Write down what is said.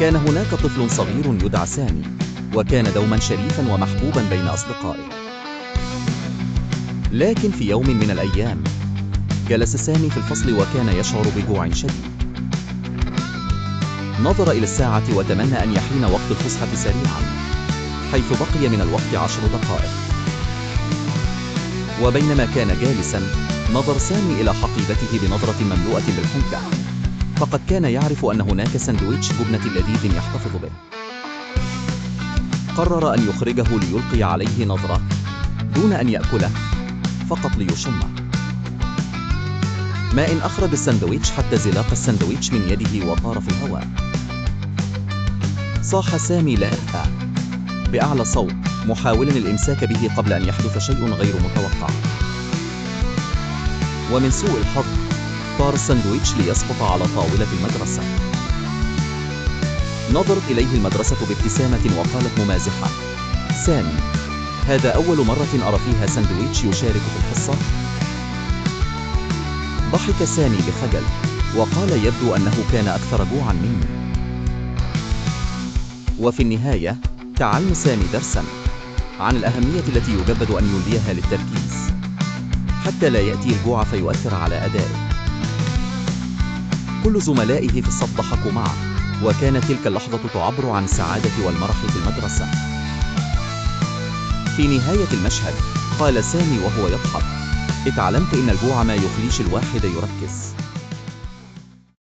كان هناك طفل صغير يدعى سامي، وكان دوما شريفا ومحبوبا بين أصدقائه. لكن في يوم من الأيام جلس سامي في الفصل وكان يشعر بجوع شديد. نظر إلى الساعة وتمنى أن يحين وقت الفسحة سريعا، حيث بقي من الوقت 10 دقائق. وبينما كان جالسا نظر سامي إلى حقيبته بنظرة مملوءة بالحنكة، فقد كان يعرف أن هناك سندويتش جبنة لذيذ يحتفظ به. قرر أن يخرجه ليلقي عليه نظرة دون أن يأكله، فقط ليشمه. ما إن أخرج السندويتش حتى زلاق السندويتش من يده وطار في الهواء. صاح سامي لا بأعلى صوت، محاولا الإمساك به قبل أن يحدث شيء غير متوقع. ومن سوء الحظ طار السندويتش ليسقط على طاولة المدرسة. نظرت إليه المدرسة بابتسامة وقالت ممازحة: سامي، هذا أول مرة أرى فيها سندويتش يشارك في الحصة. ضحك سامي بخجل وقال: يبدو أنه كان أكثر جوعا مني. وفي النهاية تعلم سامي درسا عن الأهمية التي يجب أن يوليها للتركيز حتى لا يأتي الجوع فيؤثر على أدائه. كل زملائه في الصف ضحكوا معه، وكانت تلك اللحظة تعبر عن السعادة والمرح في المدرسة. في نهاية المشهد قال سامي وهو يضحك: اتعلمت إن الجوع ما يخليش الواحد يركز.